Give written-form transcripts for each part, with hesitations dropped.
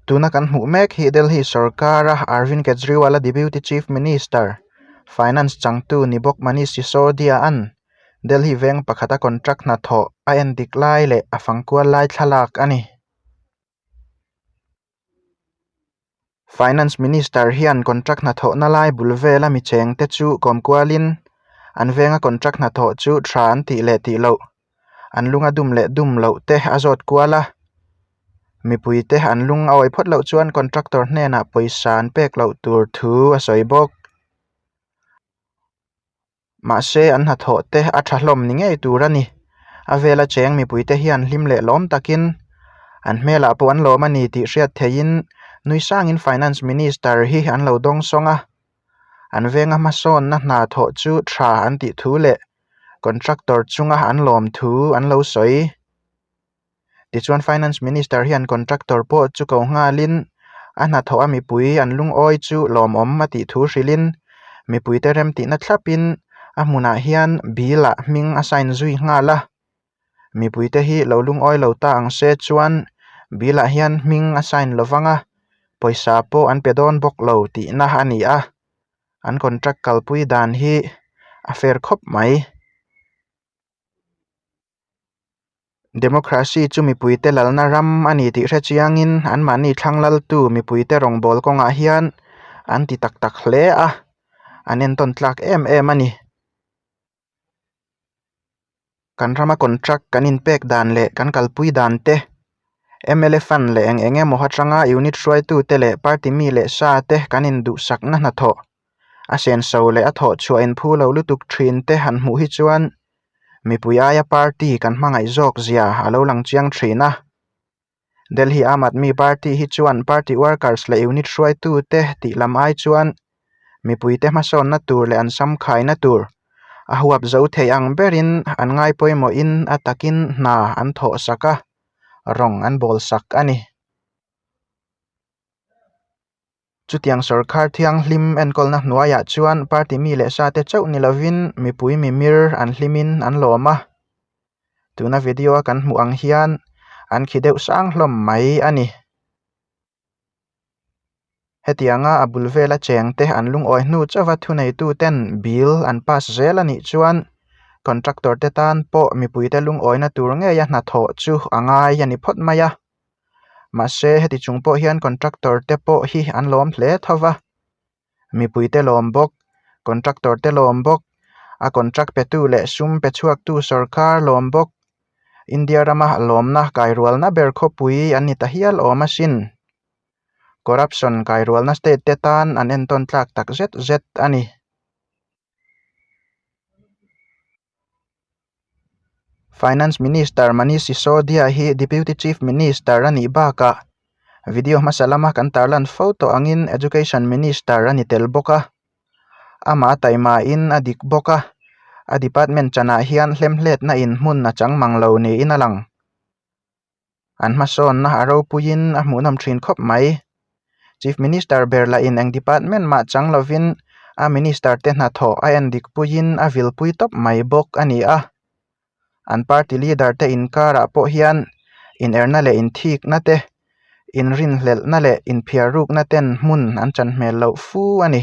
Tuna kan hmuh mek hi Delhi sorkara Arvind Kejriwal-a Deputy Chief Minister, Finance changtu ni bawk Manish Sisodia-a'n Delhi veng pakhata contract hnathawh a endik lai leh a fangkual lai thlalak a ni. Finance Minister hian contract hnathawhna lai bul vela mi chengte chu kawmkualin an venga contract hnathawh chu tha an tih leh tih loh, an lunga dum leh dum loh te a zawt kual a. Mipuite an lung a awi phawt loh chuan contractor hnenah pawisa an pek loh tur thu a sawi bawk. Mahse an hnathawh te a tha hlawm ni ngei tur a ni. A vela cheng mipuite hian hlim leh lawm takin an hmelah pawh an lawm a ni tih hriat theihin nui sangin Finance Minister hi an lo dawng sawng a. An venga hmasawnna hna thawh chu tha an tih thu leh contractor chunga an lawm thu an lo sawi. Tichuan Finance Minister hian contractor pawh chu ko nghalin a hnathawh a mipui an lungawi chu lawmawm a tih thu hrilhin mipuite remtihna thlapin a hmunah hian bill ah hming a sign zui nghal a. Mipuite hi lo lungawi lo ta ang se chuan bill ah hian hming a sign lo vang a, pawisa pawh an pe dawn bawk lo tihna a ni a. An contract kalpui dan hi a fair khawp mai. Democracy chu mipuite lalna ram a ni tih hre chiangin anmahni thlang laltu mipuite rawngbâwl kawngah hian an ti tak tak hle a, an entawn tlâk em em a ni. Kan rama contract kan inpek dan leh kan kalpui dan te, mla fund leh eng eng emaw atanga unit hruaitute leh party mi leh sa te kan induhsakna hnathawh a senso leh a thawh chhuah inphu lo lutuk thin te han hmuh hi chuan mipui aia party kan hmangaih zawk zia a lo lang chiang thin a. Delhi Aam Aadmi Party hi chuan party workers leh unit hruaitute tih lam ai chuan mipuite hmasawnna tur leh an samkhaina tur a huap zo thei ang berin an ngai pawimawhin a takin hna an thawh sak a, rawng an bawl sak a ni. Chutiang sorkar thianghlim enkawlna hnuaiah chuan party mi leh sate chauh ni lovin mipui mimir an hlimin an lawm a. Tuna video a kan hmuh ang hian an khi deuh sang hlawm mai a ni. Hetianga a bul vela chengte an lungawi hnu chauha thuneituten bill an pass zel a nih chuan contractor te tan pawh mipuite lungawina tur ngeia hnathawh chu a ngai a ni phawt mai a. Mahse heti chung pawh hian contractor te pawh hi an lawm hle tho va, mipuite lawm bawk, contractor te lawm bawk, a contract petu leh sum pe chhuaktu sorkar lawm bawk, India rama lawmna kairualna ber khawpui an ni ta hial awm asin. Corruption kairualna state te tan an entawn tlak tak zet zet a ni. Finance Minister Manish Sisodia hi Deputy Chief Minister a nih bakah video hmasa lama kan tarlan fo tawh angin Education Minister a ni tel bawk a. Amah a taimahin a dik bawk a, a department chanah hian hlemhletna inhmun a chang mang lo niin a lang. An hmasawnna a ropuiin a hmuhnawm thin khawp mai. Chief Minister ber lahin eng department mah chang lovin a minister te hnathawh a en dik puiin a vilpui tawp mai bawk a ni a. An party leader te inkarah pawh hian inerna leh inthikna te, inrinhlelhna leh inphiarrukna ten hmun an chan hmel loh fu a ni.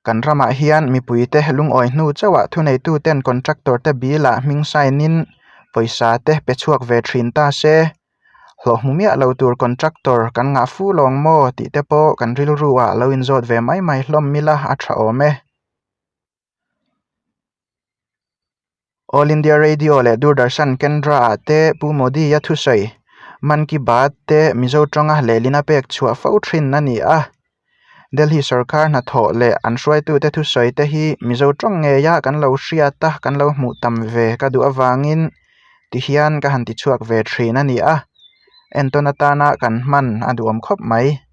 Kan ramah hian mipuite lungawi hnu chauhah thuneituten contractor te bill ah hming sign in pawisa te pe chhuak ve thin ta se, hlawh hmu miah lo tur contractor kan ngah fu lawng maw tih te pawh kan rilru ah lo inzawt ve mai mai hlawm ila a tha awm e. All India Radio leh Doordarshan Kendra ah te Pu Modi-a thusawi Mann Ki Baat te Mizo tawnga lehlin a pek chhuah fo thin a ni a. Delhi sorkar hnathawh leh an hruaitute thusawi te hi Mizo tawng ngeia kan lo hriat a, kan lo hmuh tam ve ka duh avangin tihian ka han tichhuak ve thin a ni a, entawn atana kan hman a duhawm khawp mai.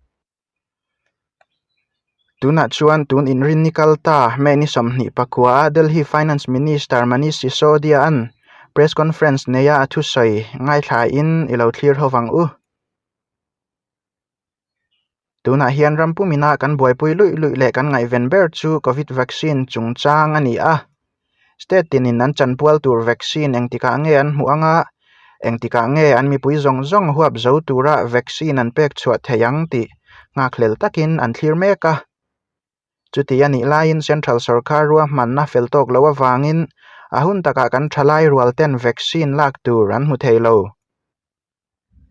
Tunah chuan tun inrinni kal ta May ni 24 a Delhi Finance Minister Manish Sisodia an press conference neia a thusawi ngaithlain i lo thlir ho vang u. Tunah hian ram pumina kan buaipui luih luih leh kan ngaihven ber chu Covid vaccine chungchang a ni a. State tinin an chanpual tur vaccine engtikah nge an hmuh anga? Engtikah nge an mipui zawng zawng huap zo tura vaccine an pek chhuah thei ang tih nghakhlel takin an thlir mek a. Chuti a nih laiin Central sorkar ruahmanna fel tawk loh avangin a hun takah kan thalai rual ten vaccine lak tur an hmu thei lo.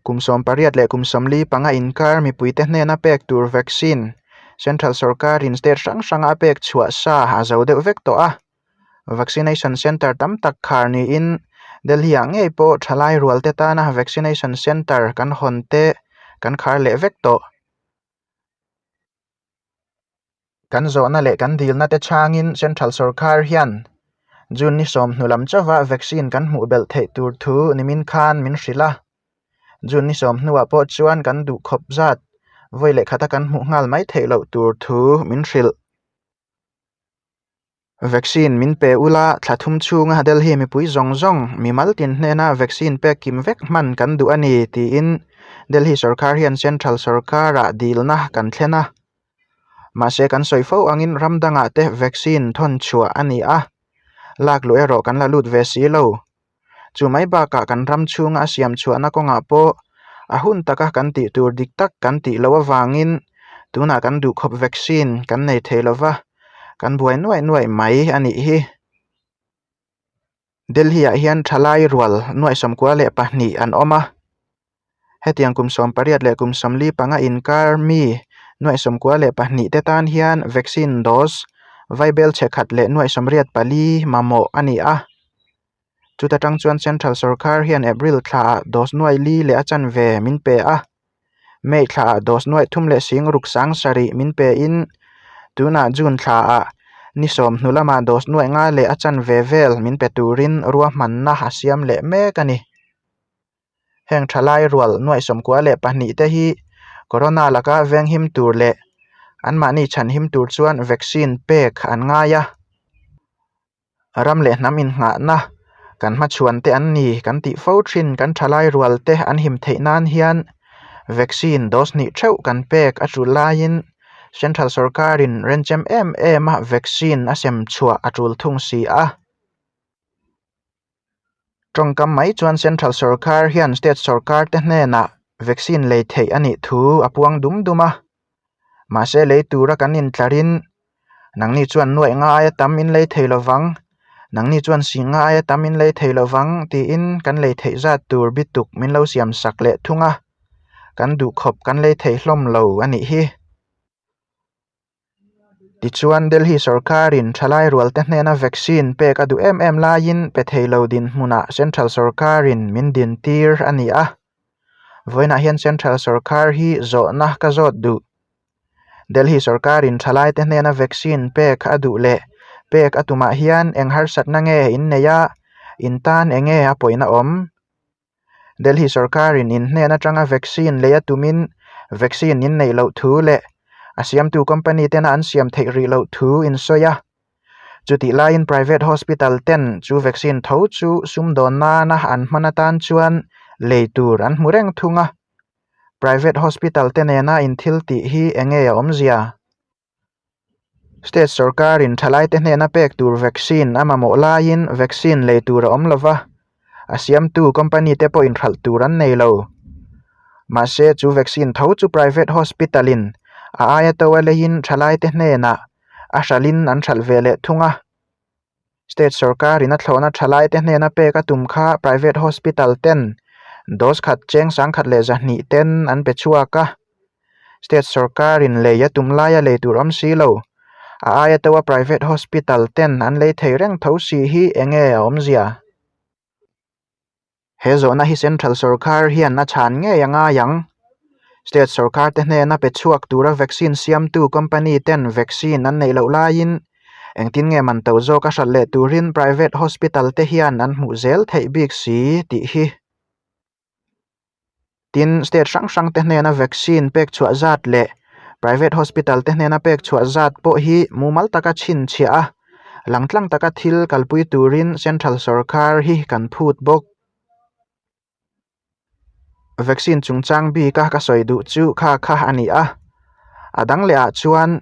Kum 18 leh kum 45 inkar mipuite hnena pek tur vaccine Central sorkarin state hrang hranga a pek chhuah sa a zo deuh vek tawh a. Vaccination centre tam tak khar niin Delhi-ah ngei pawh thalai rualte tana vaccination centre kan hawn te kan khar leh vek tawh. Kan zawhna leh kan dilna te chhangin Central sorkar hian June ni 10 lam chauha vaccine kan hmuh belh theih tur thu nimin khan min hrilh a. June ni 10 hnuah pawh chuan kan duh khawp zat vawi leh khata kan hmuh nghal mai theih loh tur thu min hrilh. Vaccine min pe ula, thla thum chhunga Delhi mipui zawng zawng mimal tin hnena vaccine pek kim vek hman kan duh a ni, tiin Delhi sorkar hian Central sorkarah dilna kan thlen a. Mahse kan sawi fo angin ram dangah te vaccine thawn chhuah a ni a, lak luh erawh kan la lut ve si lo. Chu mai bakah kan ram chhunga a siam chhuahna kawngah pawh a hun taka kan tih tur dik tak kan tih loh avangin tunah kan duhkhawp vaccine kan nei thei lo va, kan buai nuaih nuaih mai a nih hi. Delhi-ah hian thalai rual nuaih 92 an awm a. Hetiang kum 18 leh kum 45 inkar mi nuaih 92 te tan hian vaccine dose vaibel chhe khat leh nuaih 84 mamawh a ni a. Chuta tang chuan Central sorkar hian April thlaah dose nuaih li leh a chanve min pe a. May thlaah dose nuaih thum leh sing ruk sang sarih min pe in tunah June thlaah ni 10 hnu lamah dose nuaih nga leh a chanve vel min pe turin ruahmanna a siam leh mek a ni. Heng thalai rual nuaih 92 te hi corona laka venghim tur leh anmahni chhanhim tur chuan vaccine pek an ngai a. Ram leh hnam innghahna kan hmachhuan te an ni kan tih fo thin kan thalai rual te an him theih nan hian vaccine dose hnih theuh kan pek a tul laiin Central sorkarin renchem em em a vaccine a sem chhuah a tul thung si a. Tawngkam mai chuan Central sorkar hian State sorkar te hnenah vaccine lei theih a nih thu a puang dum dum a. Mahse lei tura kan intlarin nangni chuan nuaih nga aia tam in lei thei lovang, nangni chuan sing nga aia tam in lei thei lovang tiin kan lei theih zat tur bituk min lo siam sak leh thung a, kan duhkhawp kan lei thei hlawm lo a nih hi. Tichuan Delhi sorkarin thalai rualte hnena vaccine pek a duh em em laiin pe thei lo dinhmunah Central sorkarin min dintir a ni a. Vawiinah hian Central sorkar hi zawhna ka zawt duh. Delhi sorkarin thalaite hnena vaccine pek a duh leh pek a tumah hian eng harsatna nge in nei a, in tan eng nge a pawina awm? Delhi sorkarin in hnen atanga vaccine lei a tumin vaccine in neih loh thu leh a siamtu company tena an siam theih rih loh thu in sawi a. Chutih laiin private hospital ten chu vaccine tho chu sumdawn nana an hman atan chuan lei tur an hmu reng thung a. Private hospital te nena in thil tih hi enge a awmzia? State sorkarin thalaite hnena pek tur vaccine a mamawh laiin vaccine lei tur a awm lova, a siamtu company te pawhin hralh tur an nei lo. Mahse chu vaccine tho chu private hospital in a aia to a leiin thalaite hnenah a hralhin an hralh ve leh thung a. State sorkarin a thlawhna thalaite hnena pek a tum kha private hospital ten dose khat cheng 1200 ten an pe chhuak a. State sorkarin lei a tum laia lei tur awm si lo. A aia to a private hospital ten an lei thei reng tho si hi enge a awmzia? He zawhna hi Central sorkar hian a chhan ngei a ngai ang. State sorkar te hnena pe chhuak tura vaccine siamtu company ten vaccine an neih loh laiin engtin nge man to zawk a hralh leh turin private hospital te hian an hmuh zel theih bik si tih hi. Tin, state hrang hrang te hnena vaccine pek chhuah zat leh private hospital te hnena pek chhuah zat pawh hi mumal taka chhinchhiah a, langtlang taka thil kalpui turin Central sorkar hi kan phut bawk. Vaccine chungchang bika ka sawi duh chu kha kha a ni a. A dang leh ah chuan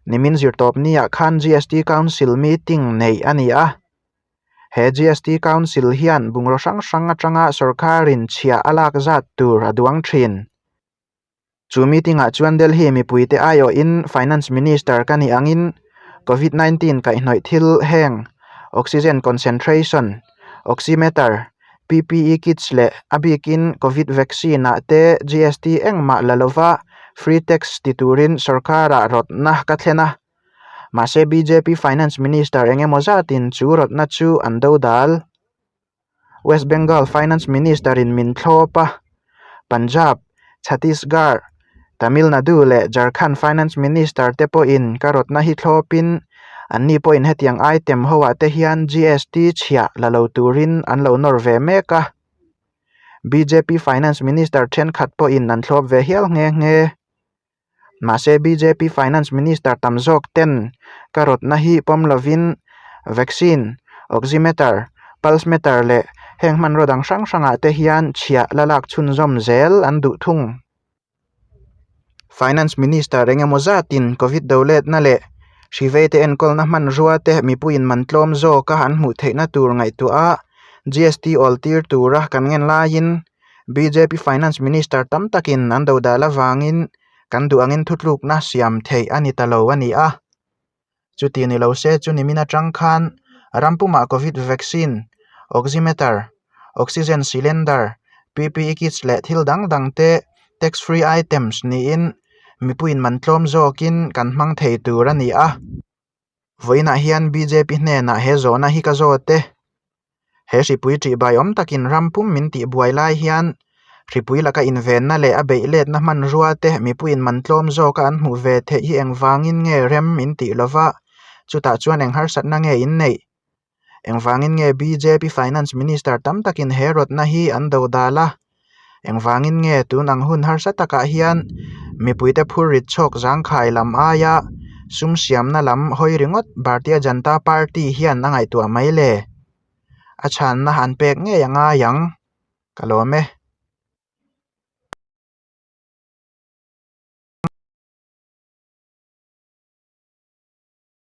nimin zirtawp ni ah khan GST Council meeting neih a ni a. He GST Council hian bungraw hrang hrang atanga sorkarin chhiah a lak zat tur a duang thin. Chu meeting-ah chuan Delhi mipuite aiawhin Finance Minister ka nih angin Covid 19 kaihhnawih thil heng Oxygen Concentration, Oximeter, PPE Kits leh a bikin Covid Vaccine-ah te GST engmah la lova free tax ti turin sorkarah rawtna ka thlen a. Mahse bjp Finance Minister engemaw zatin chu rawtna chu an dodal. West Bengal Finance Minister-in min thlawp a, Punjab, Chhattisgarh, Tamil Nadu leh Jharkhand Finance Minister te pawhin ka rawtna hi thlawpin anni pawhin hetiang item hoah te hian GST chhiah la lo turin an lo nawr ve mek a. Bjp Finance Minister thenkhat pawhin an thlawp ve hial nghe nghe. Mahse bjp Finance Minister tam zawk ten ka rawtna hi pawm lovin vaccine, oximeter, pulse meter leh heng hmanraw dang hrang hrangah te hian chhiah la lak chhunzawm zel an duh thung. Finance Minister engemaw zatin Covid doletna leh hri veite enkawlna hmanrua te mipuiin man tlawm zawka an hmuh theihna tur ngaihtuah a GST awl tir tura kan ngen laiin Bjp Finance Minister tam takin an dodal avangin kan duh angin thutlukna siam theih a ni ta lo a ni a. Chuti ni lo se chu nimin atang khan ram pumah Covid vaccine, oximeter, oxygen cylinder, PPE kits leh thil dang dang te tax free items niin mipuiin man tlawm zawkin kan hmang thei tur a ni a. Vawiinah hian bjp hnenah he zawhna hi ka zawt e. He hripui ṭihbai awm takin ram pum min tihbuai lai hian hripui laka invenna leh a beih letna hmanrua te mipuiin man tlawm zawka an hmuh ve theih hi engvangin nge rem min tih lova, chutah chuan eng harsatna nge in neih? Engvangin nge bjp Finance Minister tam takin he rawtna hi an dodal a? Engvangin nge tun ang hun harsa takah hian mipuite phurrit chhawk zangkhai lam aia sum siamna lam hawi ringawt Bharatiya Janata Party hian a ngaihtuah mai le? A chhanna an pek ngei a ngai ang. Ka lawm e.